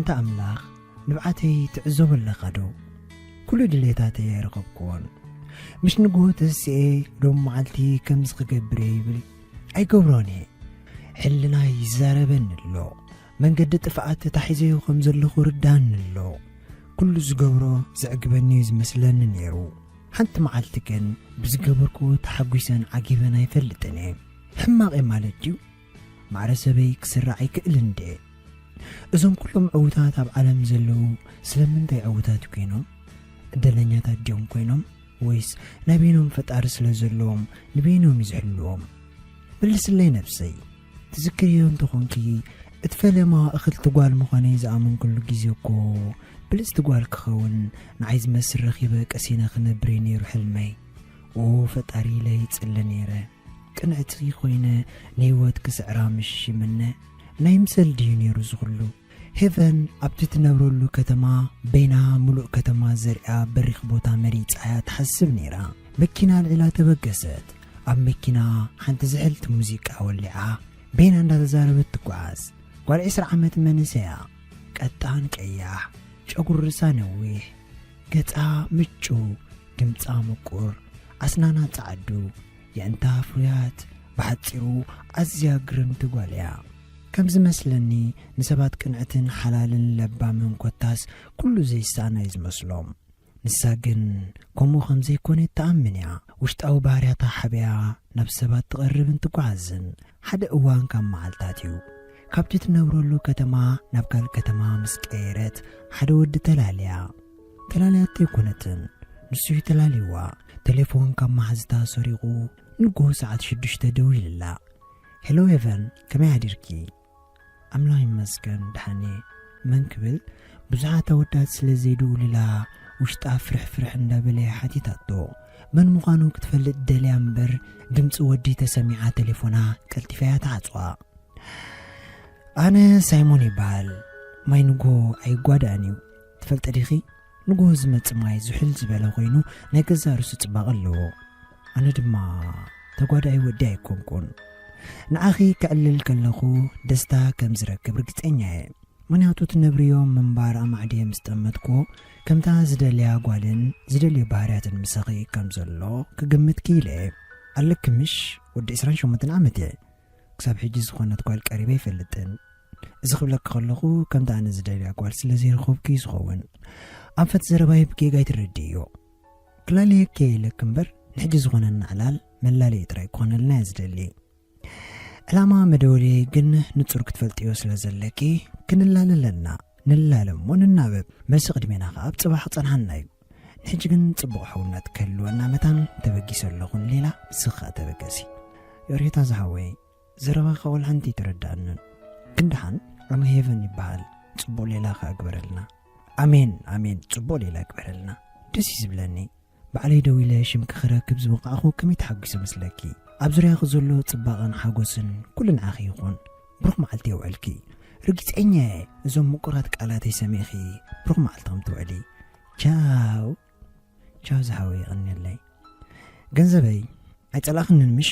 ኣንታ ኣምላኽ፣ ንብዓተይ ትዕዘቦ ኣለኻ ዶ? ኩሉ ድሌታተይ ኣይረኸብክዎን። ምሽ ንግሆ ተሲኤ ሎም መዓልቲ ከምዚ ክገብር እየ ይብል ኣይገብሮን እየ። ሕልና ይዛረበኒ ኣሎ። መንገዲ ጥፍኣት ተታሒዘዮ ከም ዘለኹ ርዳኒ ኣሎ። ኩሉ ዝገብሮ ዘዕግበኒ እዩ ዝመስለኒ ነይሩ። ሓንቲ መዓልቲ ግን ብዝገበርክዎ ተሓጒሰን ዓጊበን ኣይፈልጥን እየ። ሕማቕ እየ ማለት ድዩ? ማዕረ ሰበይ ክስራዕ ኣይክእልን ድየ? እዞም ኩሎም ዕዉታት ኣብ ዓለም ዘለዉ ስለምንታይ ዕዉታት ኮይኖም? ዕድለኛታት ድዮም ኮይኖም? ወይስ ናይ በይኖም ፈጣሪ ስለ ዘለዎም ንበይኖም እዩ ዝሕልዎም? መልስለይ ነብሰይ። ትዝክርዮ እንተኾንኪ፣ እቲ ፈለማ እኽልቲ ጓል ምዃነይ ዝኣመንኩሉ ግዜ እኮ ብልጽቲ ጓል ክኸውን ንዓይ ዝመስል ረኺበ ቀሲነ ክነብር እዩ ነይሩ ሕልመይ። ኦ ፈጣሪ ኢለ ይጽሊ ነይረ። ቅንዕቲ ኮይነ ንህይወት ክስዕራ ምሽ ይምነ። ናይ ምሰል ድዩ ነይሩ ዝኹሉ? ሄቨን ኣብቲ ትነብረሉ ከተማ በይና ምሉእ ከተማ ዘሪኣ በሪኽ ቦታ መሪጻ እያ ትሓስብ ነይራ። መኪና ኣልዒላ ተበገሰት። ኣብ መኪና ሓንቲ ዝሕልቲ ሙዚቃ ወሊዓ በይና እንዳተዛረበት ትጓዓዝ። ጓል ዕስራ ዓመት መንእሰያ፣ ቀጣን ቀያሕ፣ ጨጉሪ ርእሳ ነዊሕ፣ ገጻ ምጩ፣ ድምጻ ምቁር፣ ኣስናና ጻዕዱ፣ የእንታ ፍሩያት፣ ብሓጺሩ ኣዝያ ግርምቲ ጓል እያ። ከም ዝመስለኒ ንሰባት ቅንዕትን ሓላልን ለባምን ኮታስ ኩሉ ዘይሰኣና እዩ ዝመስሎም። ንሳ ግን ከምኡ ከም ዘይኮነት ትኣምን እያ። ውሽጣዊ ባህርያታ ሓቢኣ ናብ ሰባት ትቐርብን ትጓዓዝን። ሓደ እዋን ካብ መዓልታት እዩ። ካብቲ ትነብረሉ ከተማ ናብ ካልእ ከተማ ምስ ቀየረት ሓደ ወዲ ተላልያ። ተላልያቶ ኣይኮነትን፣ ንሱ እዩ ተላልይዋ። ቴሌፎን ካብ መሓዝታ ሰሪቑ ንግሆ ሰዓት ሽዱሽተ ደዊሉላ። ሄሎ ሄቨን፣ ከመይ ሓዲርኪ? ኣምላኽ ይመስገን ደሓን እየ። መን ክብል? ብዙሓት ኣወዳት ስለ ዘይድውሉላ ውሽጣ ፍርሕፍርሕ እንዳበለ ሓቲታቶ። መን ምዃኑ ክትፈልጥ ደልያ እምበር ድምፂ ወዲ ተሰሚዓ ቴሌፎና ቀልጢፋ እያ ትዓፅዋ። ኣነ ሳይሞን ይበሃል። ማይ ንጎ ኣይጓዳእን እዩ። ትፈልጢ ዲኺ? ንጎ ዝመጽእ ማይ ዝሑል ዝበለ ኮይኑ ናይ ገዛእ ርእሱ ጽባቐ ኣለዎ። ኣነ ድማ ተጓዳኢ ወዲ ኣይኮንኩን። ንዓኺ ከዕልል ከለኹ ደስታ ከም ዝረክብ ርግጸኛ እየ። ምኽንያቱ ትነብርዮ ምንባር ኣማዕድየ ምስ ጠመትኩዎ፣ ከምታ ዝደልያ ጓልን ዝደልዮ ባህርያትን ምሳኺ ከም ዘሎ ክግምት ክኢለ እየ። ኣለኪ ምሽ? ወዲ ዕስራን ሸሞንተን ዓመት እየ። ክሳብ ሕጂ ዝኾነት ጓል ቀሪበ ኣይፈልጥን። እዚ ክብለኪ ከለኹ፣ ከምቲ ኣነ ዝደልያ ጓል ስለ ዘይረኸብኩ እዩ ዝኸውን። ኣንፈት ዘረባይ ብጌጋ ኣይትረድእዮ። ክላለየኪ እየ ኢለኪ እምበር፣ ንሕጂ ዝኾነና ዕላል መላለዪ ጥራይ ክኾነልና እየ ዝደሊ። ዕላማ መደወልየይ ግን ንጹር ክትፈልጥዮ ስለ ዘለኪ፣ ክንላለ ኣለና። ንላለ እሞ ንናበብ። መልሲ ቅድሜና ከኣ ኣብ ጽባሕ ክጸንሓና እዩ። ንሕጂ ግን ጽቡቕ ሕውነት ክህልወና መታን ተበጊሰ ኣለኹ ንሌላ፣ ንስኺ ከኣ ተበገሲ። ዮርሄታ ዝሓወይ፣ ዘረባኻ ወላ ሓንቲ ኣይተረድኣንን። ግን ደሓን፣ ኣነ ሄቨን ይበሃል። ጽቡቕ ሌላ ከኣ ግበረልና። ኣሜን፣ ኣሜን፣ ጽቡቕ ሌላ ግበረልና። ደስ እዩ ዝብለኒ። ባዕለይ ደው ኢለ ሽምኪ ክረክብ ዝበቓዕኹ ከመይ ተሓጒሰ መስለኪ። ኣብ ዙርያኺ ዘሎ ጽባቐን ሓጎስን ኩሉ ንዓኺ ይኹን። ብሩኽ መዓልቲ የውዕልኪ። ርግጸኛ እየ እዞም ምቁራት ቃላተይ ሰሚዕኺ ብሩኽ መዓልቲ ከም ትውዕሊ። ቻው። ቻው ዝሓወይ፣ የቐንየለይ። ገንዘበይ፣ ኣይጸላእኽንን ምሽ?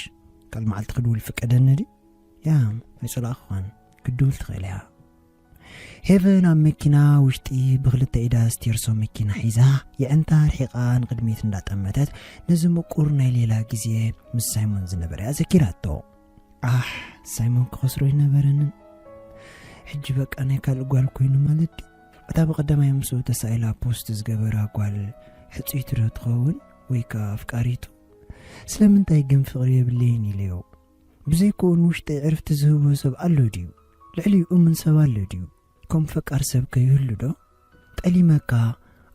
ካልእ መዓልቲ ክድውል ፍቀደኒ ድዩ? ያ፣ ኣይጸላእኽዋን። ክትድውል ትኽእል እያ። ሄቨን ኣብ መኪና ውሽጢ ብኽልተ ኢዳ ስቴርሶ መኪና ሒዛ፣ የዕንታ ርሒቓ ንቕድሚት እንዳጠመተት፣ ነዚ ምቁር ናይ ሌላ ግዜ ምስ ሳይሞን ዝነበረያ ዘኪራቶ። ኣሕ፣ ሳይሞን ክኸስሮ ኣይነበረንን። ሕጂ በቃ ናይ ካልእ ጓል ኮይኑ ማለት ድዩ? እታ ብቐዳማይ ምስኡ ተሳኢላ ፖስት ዝገበራ ጓል ሕጽይቱ ዶ ትኸውን? ወይ ከኣ ኣፍቃሪቱ? ስለምንታይ ግን ፍቕሪ የብለይን ኢለዮ? ብዘይክኡ ንውሽጠይ ዕርፍቲ ዝህቦ ሰብ ኣሎ ድዩ? ልዕሊኡ እሙን ሰብ ኣሎ ድዩ? ከም ፈቃር ሰብ ከይህሉ ዶ? ጠሊመካ፣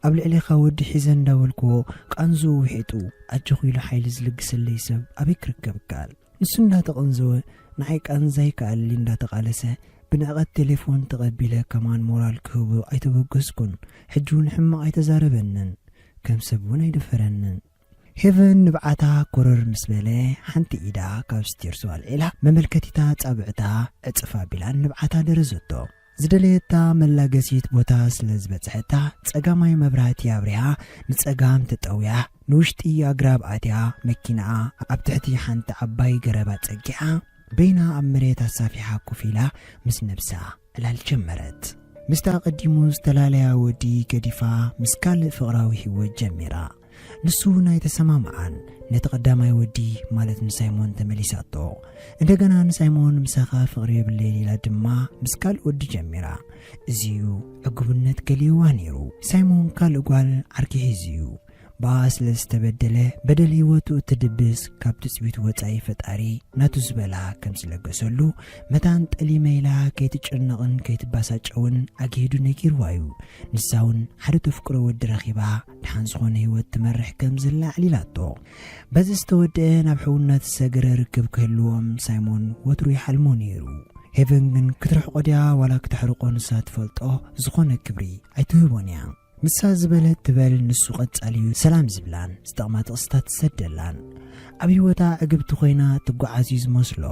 ኣብ ልዕሌኻ ወዲ ሒዘ እንዳበልክዎ፣ ቃንዝኡ ውሒጡ፣ ኣጆኹ ኢሉ ሓይሊ ዝልግሰለይ ሰብ ኣበይ ክርከብ ይከኣል? ንሱ እንዳተቐንዘወ፣ ንዓይ ቃንዛይ ክኣሊ እንዳተቓለሰ፣ ብንዕቐት ቴሌፎን ተቐቢለ ከማን ሞራል ክህቦ ኣይተበገስኩን። ሕጂ እውን ሕማቕ ኣይተዛረበንን። ከም ሰብ እውን ኣይደፈረንን። ሄቨን ንብዓታ ኮረር ምስ በለ፣ ሓንቲ ኢዳ ካብ ስቴርሶ ኣልዒላ፣ መመልከቲታ ጻብዕታ ዕጽፍ ኣቢላን ንብዓታ ደረዘቶ። ዝደለየታ መላገሲት ቦታ ስለ ዝበጽሐታ፣ ጸጋማይ መብራህቲ ኣብሪሃ፣ ንጸጋም ተጠውያ፣ ንውሽጢ ኣግራብ ኣትያ፣ መኪናኣ ኣብ ትሕቲ ሓንቲ ዓባይ ገረብ ኣጸጊዓ፣ በይና ኣብ መሬት ኣሳፊሓ ኮፍ ኢላ ምስ ነብሳ ዕላል ጀመረት። ምስቲ ኣቐዲሙ ዝተላለያ ወዲ ገዲፋ ምስ ካልእ ፍቕራዊ ህይወት ጀሚራ። ንሱ እውን ኣይተሰማምዓን። ነቲ ቀዳማይ ወዲ ማለት ንሳይሞን ተመሊሳቶ። እንደገና ንሳይሞን ምሳኻ ፍቕሪ የብለይን ኢላ ድማ ምስ ካልእ ወዲ ጀሚራ። እዚዩ ዕጉብነት ገሊዋ ነይሩ። ሳይሞን ካልእ ጓል ዓርኪ ሒዙ እዩ። ብኣ ስለ ዝተበደለ በደል ህይወቱ እትድብስ ካብ ትጽቢት ወጻኢ ፈጣሪ ናቱ ዝበላ ከም ዝለገሰሉ መታን ጠሊመ ኢላ ከይትጨነቕን ከይትባሳጨውን ኣግሂዱ ነጊርዋ እዩ። ንሳ እውን ሓደ ተፍቅሮ ወዲ ረኺባ ደሓን ዝኾነ ህይወት ትመርሕ ከም ዘላ ኣዕሊላቶ። በዚ ዝተወደአ ናብ ሕውነት ዝሰገረ ርክብ ክህልዎም ሳይሞን ወትሩ ይሓልሞ ነይሩ። ሄቨን ግን ክትርሕቆ ድያ ዋላ ክተሕርቆ ንሳ ትፈልጦ ዝኾነ ክብሪ ኣይትህቦን እያ። ምሳ ዝበለት ትበል ንሱ ቀጻልዩ ሰላም ዝብላን ዝጠቕማ ጥቕስታት ትሰደላን። ኣብ ህይወታ ዕግብቲ ኮይና ትጓዓዝ እዩ ዝመስሎ።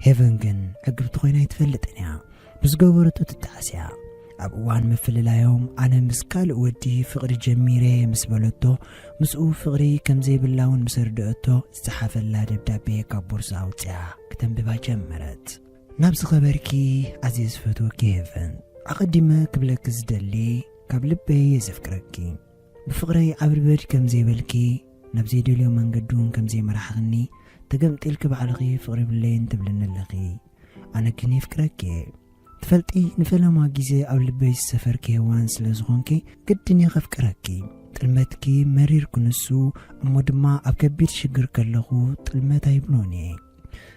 ሄቨን ግን ዕግብቲ ኮይና ኣይትፈልጥን እያ። ብዝገበረቶ ትጣዓስ እያ። ኣብ እዋን ምፍልላዮም ኣነ ምስ ካልእ ወዲ ፍቕሪ ጀሚረ ምስ በለቶ ምስኡ ፍቕሪ ከም ዘይብላ እውን ምስ ኣርድአቶ ዝጸሓፈላ ደብዳቤ ካብ ቦርሳ ኣውጽያ ክተንብባ ጀመረት። ናብ ዝኸበርኪ ኣዝየ ዝፈትወኪ ሄቨን፣ ኣቐዲመ ክብለኪ ዝደሊ ካብ ልበይ እየ ዘፍቅረኪ። ብፍቕረይ ዓብድበድ ከም ዘይበልኪ ናብ ዘይደልዮ መንገዲ እውን ከም ዘይመራሕኽኒ ተገምጢልኪ ባዕልኺ ፍቕሪ ብለይን ትብልኒ ኣለኺ። ኣነ ግን የፍቅረኪ እየ። ትፈልጢ ንፈለማ ግዜ ኣብ ልበይ ዝሰፈርኪ ሄዋን ስለ ዝኾንኪ ግድን እየ ከፍቅረኪ። ጥልመትኪ መሪር ክንሱ እሞ ድማ ኣብ ከቢድ ሽግር ከለኹ ጥልመት ኣይብሎን እየ።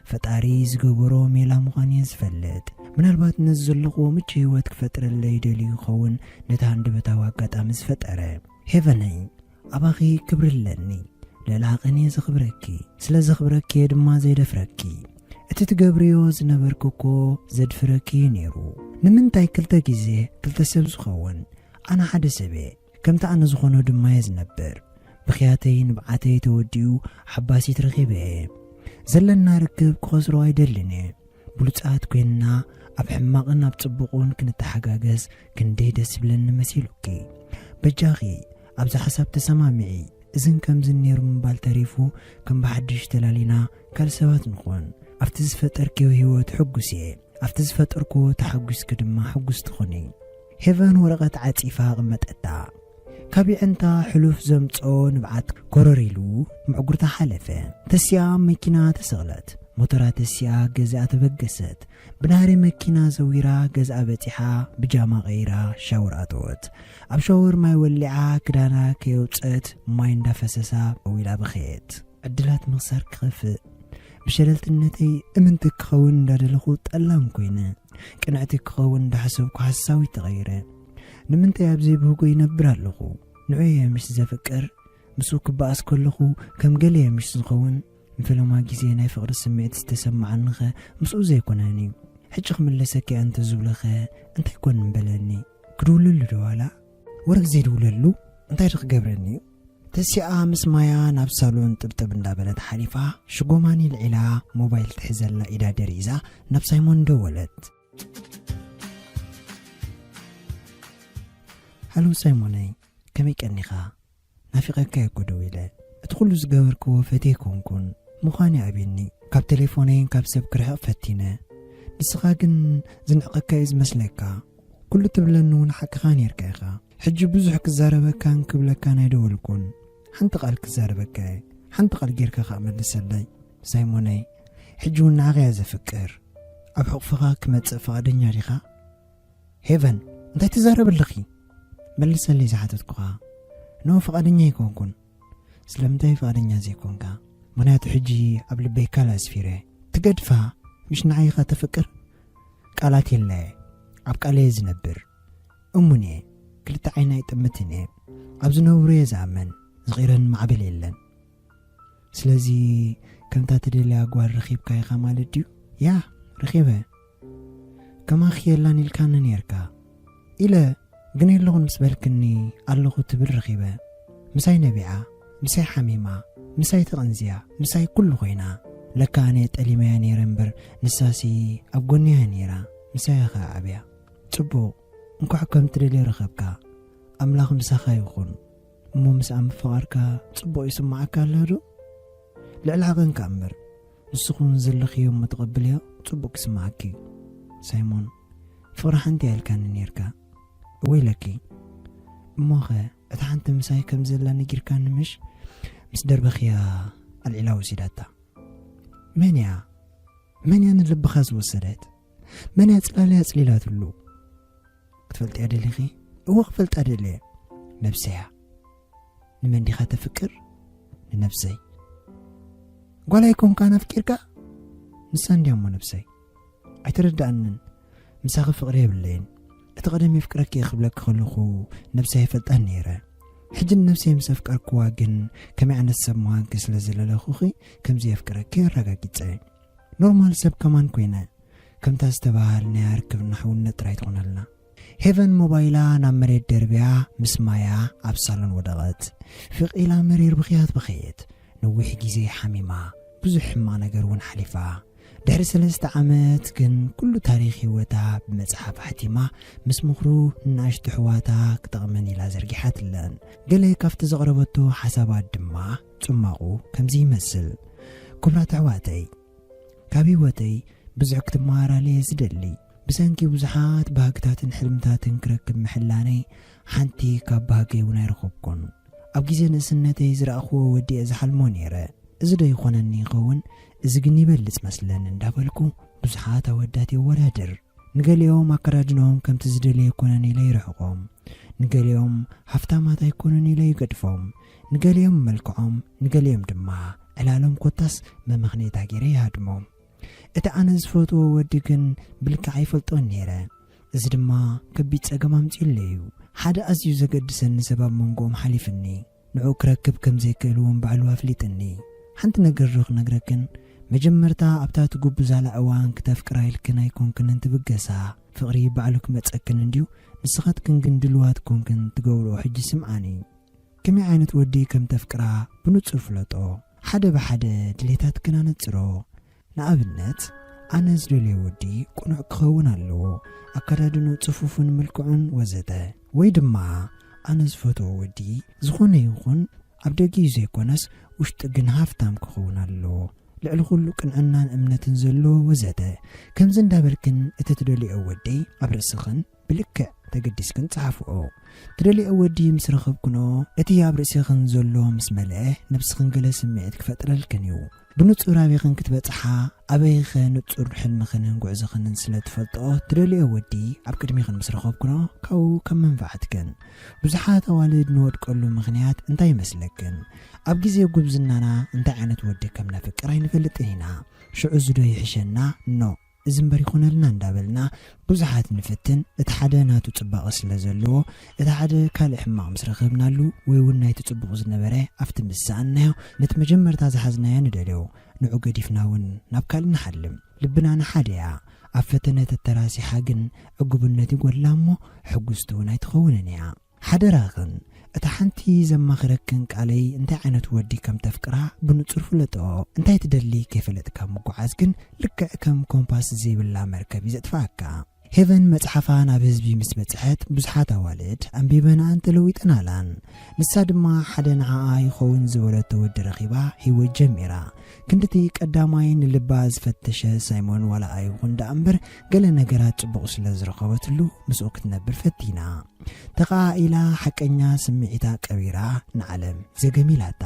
ፈጣሪ ዝገበሮ ሜላ ምዃን እየ ዝፈልጥ። ምናልባት ነዚ ዘለኹዎ ምቹ ህይወት ክፈጥረለይ ደልዩ ይኸውን ነቲ ሃንደበታዊ ኣጋጣሚ ዝፈጠረ። ሄቨነይ ኣባኺ ክብሪ ኣለኒ። ልዕሊ ዓቐን እየ ዘኽብረኪ። ስለ ዘኽብረኪ እየ ድማ ዘይደፍረኪ። እቲ ትገብርዮ ዝነበርኪ እኮ ዘድፍረኪ እዩ ነይሩ። ንምንታይ ክልተ ግዜ ክልተ ሰብ ዝኸውን? ኣነ ሓደ ሰብ እየ። ከምቲ ኣነ ዝኾኖ ድማ እየ ዝነብር። ብኽያተይ ንብዓተይ ተወዲኡ ሓባሲት ረኺበ እየ። ዘለና ርክብ ክኸስሮ ኣይደልን እየ። ብሉጻት ኮይንና ኣብ ሕማቕን ኣብ ጽቡቕን ክንተሓጋገዝ ክንደይ ደስ ይብለኒ መሲሉኪ። በጃኺ ኣብዚ ሓሳብ ተሰማሚዒ። እዝን ከምዝን ነይሩ ምባል ተሪፉ ከም ብሓድሽ ተላሊና ካልእ ሰባት ንኹን። ኣብቲ ዝፈጠርክዮ ህይወት ሕጉስ እየ። ኣብቲ ዝፈጠርክዎ ተሓጒስኪ ድማ ሕጉስቲ ኩኒ። ሄቨን ወረቐት ዓጺፋ ኣቐመጠታ። ካብ የዕንታ ሕሉፍ ዘምጽኦ ንብዓት ኮረር ኢሉ ምዕጉርታ ሓለፈ። ተሲኣ መኪና ተሰቕለት። ሞተራ ተሲኣ ገዝኣ ተበገሰት። ብናህሪ መኪና ዘዊራ ገዝኣ በጺሓ ብጃማ ቀይራ ሻወር ኣተወት። ኣብ ሻወር ማይ ወሊዓ ክዳና ከየውጸት ማይ እንዳፈሰሳ ደው ኢላ በኸየት። ዕድላት ምኽሳር ክኸፍእ ብሸለልትነተይ እምንቲ ክኸውን እንዳደለኹ ጠላም ኮይነ። ቅንዕቲ ክኸውን እንዳሓሰብኩ ሓሳዊት ተቐይረ። ንምንታይ ኣብ ዘይብህጎ ይነብር ኣለኹ? ንዑ እየ ምሽ ዘፍቅር? ምስኡ ክበኣስ ከለኹ ከም ገለ እየ ምሽ ዝኸውን? ንፈለማ ግዜ ናይ ፍቕሪ ስምዒት ዝተሰማዓኒኸ ምስኡ ዘይኮነን እዩ? ሕጂ ክምለሰኪ እየ እንተዝብለኸ እንታይ ኮን ምበለኒ? ክድውለሉ ዶ ዋላ? ወረ ዘይድውለሉ እንታይ ዶ ክገብረኒ እዩ? ተሲኣ ምስ ማያ ናብ ሳሎን ጥብጥብ እንዳበለት ሓሊፋ ሽጎማኒ ልዒላ ሞባይል ትሕዘላ ኢዳ ደሪዛ ናብ ሳይሞን ደወለት። ሃሎ ሳይሞነይ፣ ከመይ ቀኒኻ? ናፊቐካ እየ እኮ ደዊለ። እቲ ኩሉ ዝገበርክዎ ፈትየ ኣይኮንኩን። ምዃን እዩ ኣብዩኒ። ካብ ቴሌፎነይን ካብ ሰብ ክርሕቕ ፈቲነ። ንስኻ ግን ዝንዕቐካ እዩ ዝመስለካ። ኩሉ ትብለኒ እውን ሓቅኻ ነይርካ ኢኻ። ሕጂ ብዙሕ ክዛረበካን ክብለካን ኣይደወልኩን። ሓንቲ ቃል ክዛረበካ እየ። ሓንቲ ቃል ጌርካ ከኣ መልሰለይ። ሳይሞነይ፣ ሕጂ እውን ንዓኻ እየ ዘፍቅር። ኣብ ሕቑፍኻ ክመጽእ ፍቓደኛ ዲኻ? ሄቨን፣ እንታይ ትዛረብ ኣለኺ? መልሰለይ ዝሓተትኩኻ። ኖ፣ ፍቓደኛ ኣይኮንኩን። ስለምንታይ ፍቓደኛ ዘይኮንካ? ምኽንያቱ ሕጂ ኣብ ልበይ ካልእ ኣስፊረ። ትገድፋ፣ ምሽ ንዓይ ኢኻ ተፍቅር? ቃላት የለ፣ ኣብ ቃለይ እየ ዝነብር። እሙን እየ፣ ክልተ ዓይኒ ኣይጥምትን እየ። ኣብ ዝነብሮ እየ ዝኣምን፣ ዝቒረኒ ማዕበል የለን። ስለዚ ከምታ ትደልያ ጓል ረኺብካ ኢኻ ማለት ድዩ? ያ፣ ረኺበ። ከማኺ የላን ኢልካኒ ነይርካ ኢለ፣ ግን የለኹን ምስ በልክኒ ኣለኹ ትብል ረኺበ። ምሳይ ነቢዓ፣ ምሳይ ሓሚማ፣ ምሳይ ተቐንዝያ፣ ምሳይ ኩሉ ኮይና። ለካ ኣነ ጠሊመያ ነይረ እምበር ንሳሲ ኣብ ጎነያ ነይራ። ምሳያ ኸዓ ዓብያ። ጽቡቕ፣ እንኳዕ ከም ትደልዮ ረኸብካ። ኣምላኽ ምሳኻ ይኹን። እሞ ምስኣ ምፍቓርካ ጽቡቕ ይስምዓካ ኣሎ ዶ? ልዕሊ ዓቐንካ እምበር፣ ንስኹም ዘለኽዮ እሞ ተቐብልዮ ጽቡቕ ክስምዓኪ እዩ። ሳይሞን፣ ፍቕሪ ሓንቲ እያ ኢልካኒ ኔርካ። ወይለኪ፣ እሞኸ እታ ሓንቲ ምሳይ ከም ዘላ ነጊርካኒ ምሽ? ምስ ደርበኽያ ኣልዒላ ወሲዳታ። መን እያ? መን እያ ንልብኻ ዝወሰደት? መን እያ ጽላልያ ኣጽሊላትሉ? ክትፈልጥያ ደሊኺ? እወ ክፈልጣ ደልየ። ነብሰያ። ንመን ዲኻ ተፍቅር? ንነብሰይ። ጓል ኣይኮንካን ኣፍቂርካ? ንሳ እንድያ እሞ ነብሰይ። ኣይተረዳእንን። ምሳኺ ፍቕሪ የብለይን። እቲ ቀደም የፍቅረኪ እየ ክብለኪ ከለኹ ነብሰይ ኣይፈልጣን ነይረ። ሕጂ ንነብሰይ ምስ ኣፍቀርክዋ ግን ከመይ ዓይነት ሰብ ምዃንኪ ስለ ዝለለኹኺ ከምዚ የፍቅረኪ ኣረጋጊጸ። ኖርማል ሰብ ከማን ኮይነ። ከምታ ዝተባሃልናያ ርክብና ሕውነት ጥራይ ትኾነልና። ሄቨን ሞባይላ ናብ መሬት ደርብያ ምስ ማያ ኣብ ሳሎን ወደቐት። ፍቕ ኢላ መሪር ብኽያት በኸየት። ነዊሕ ግዜ ሓሚማ፣ ብዙሕ ሕማቕ ነገር እውን ሓሊፋ። ድሕሪ ሰለስተ ዓመት ግን ኩሉ ታሪኽ ህይወታ ብመጽሓፍ ኣሕቲማ ምስ ምኽሩ ንኣሽቱ ኣሕዋታ ክጠቕመን ኢላ ዘርጊሓትለን። ገለ ካብቲ ዘቕረበቶ ሓሳባት ድማ ጽማቑ ከምዚ ይመስል። ክቡራት ኣሕዋተይ፣ ካብ ህይወተይ ብዙሕ ክትመሃራለ እየ ዝደሊ። ብሰንኪ ብዙሓት ባህግታትን ሕልምታትን ክረክብ ምሕላነይ ሓንቲ ካብ ባህገይ እውን ኣይረኸብኩን። ኣብ ግዜ ንእስነተይ ዝረኣኽዎ ወዲ እየ ዝሓልሞ ነይረ። እዚ ዶ ይኾነኒ ይኸውን? እዚ ግን ይበልጽ መስለኒ እንዳበልኩ ብዙሓት ኣወዳት የወዳድር። ንገሊኦም ኣከዳድንኦም ከምቲ ዝደልየ ኣይኮነን ኢለ ይርሕቖም። ንገሊኦም ሃፍታማት ኣይኮኑን ኢለ ይገድፎም። ንገሊኦም መልክዖም፣ ንገሊኦም ድማ ዕላሎም ኮታስ መመኽነይታ ገይረ ይሃድሞም። እቲ ኣነ ዝፈትዎ ወዲ ግን ብልክዕ ኣይፈልጦን ነይረ። እዚ ድማ ከቢድ ጸገም ኣምጺኡለይ እዩ። ሓደ ኣዝዩ ዘገድሰኒ ሰብ ኣብ መንጎኦም ሓሊፍኒ። ንዕኡ ክረክብ ከም ዘይክእል እውን ባዕሉ ኣፍሊጥኒ። ሓንቲ ነገር ዶ ክነግረክን? መጀመርታ ኣብታ ትጉብዛላ እዋን ክተፍቅራ ኢልክን ኣይኮንክንን ትብገሳ። ፍቕሪ ባዕሉ ክመጸክን እንድዩ። ንስኻትክን ግን ድልዋት ኮንክን ትገብርኦ ሕጂ ስምዓኒ። ከመይ ዓይነት ወዲ ከም ተፍቅራ ብንጹር ፍለጦ። ሓደ ብሓደ ድሌታትክን ኣነጽሮ። ንኣብነት፣ ኣነ ዝደልዮ ወዲ ቅኑዕ ክኸውን ኣለዎ፣ ኣከዳድንኡ ጽፉፍን ምልኩዕን ወዘተ። ወይ ድማ፣ ኣነ ዝፈትዎ ወዲ ዝኾነ ይኹን ኣብ ደጊኡ ዘይኮነስ ውሽጡ ግን ሃፍታም ክኸውን ኣለዎ፣ ልዕሊ ኩሉ ቅንዕናን እምነትን ዘለዎ ወዘተ። ከምዚ እንዳበልክን እቲ ትደልዮ ወዲ ኣብ ርእስኽን ብልክዕ ተገዲስክን ጸሓፍኦ። ትደልዮ ወዲ ምስ ረኸብክንኦ፣ እቲ ኣብ ርእስኽን ዘሎ ምስ መልአ፣ ነብስኽን ገለ ስምዒት ክፈጥረልክን እዩ። ብንጹር ኣበይኽን ክትበጽሓ፣ ኣበይኸ ንጹር ሕልምኽንን ጉዕዞኽንን ስለ ትፈልጥኦ፣ ትደልዮ ወዲ ኣብ ቅድሚኽን ምስ ረኸብክንኦ፣ ካብኡ ከም መንፈዓትክን። ብዙሓት ኣዋልድ ንወድቀሉ ምኽንያት እንታይ ይመስለክን? ኣብ ግዜ ጉብዝናና እንታይ ዓይነት ወዲ ከም ነፍቅር ኣይንፈልጥን ኢና። ሽዑ እዚ ዶ ይሕሸና? ኖ። እዚ እምበር ይኾነልና እንዳበልና ብዙሓት ንፍትን። እቲ ሓደ ናቱ ጽባቐ ስለ ዘለዎ፣ እቲ ሓደ ካልእ ሕማቕ ምስ ረኸብናሉ፣ ወይ እውን ናይቲ ጽቡቕ ዝነበረ ኣብቲ ምስ ሰኣንናዮ፣ ነቲ መጀመርታ ዝሓዝናዮ ንደልዮ። ንዑ ገዲፍና እውን ናብ ካልእ ንሓልም። ልብና ንሓደ እያ። ኣብ ፈተነ ተተራሲሓ ግን ዕጉብነት ይጎድላ እሞ ሕጉስቲ እውን ኣይትኸውንን እያ። ሓደራኽን፣ እታ ሓንቲ ዘማኽረክን ቃለይ እንታይ ዓይነት ወዲ ከም ተፍቅራ ብንጹር ፍለጦ። እንታይ ትደሊ ከይፈለጥካ ምጉዓዝ ግን ልክዕ ከም ኮምፓስ ዘይብላ መርከብ እዩ ዘጥፍኣካ። ሄቨን መጽሓፋ ናብ ህዝቢ ምስ በጽሐት ብዙሓት ኣዋልድ ኣንቢበንኣን ተለዊጠናላን። ንሳ ድማ ሓደ ንዓኣ ይኸውን ዝበለቶ ወዲ ረኺባ ህይወት ጀሚራ። ክንድቲ ቀዳማይ ንልባ ዝፈተሸ ሳይሞን ዋላ ኣይኹን ደኣ እምበር ገለ ነገራት ጽቡቕ ስለ ዝረኸበትሉ ምስኡ ክትነብር ፈቲና። ተኸኣኢላ ሓቀኛ ስምዒታ ቀቢራ ንዓለም ዘገም ኢላታ።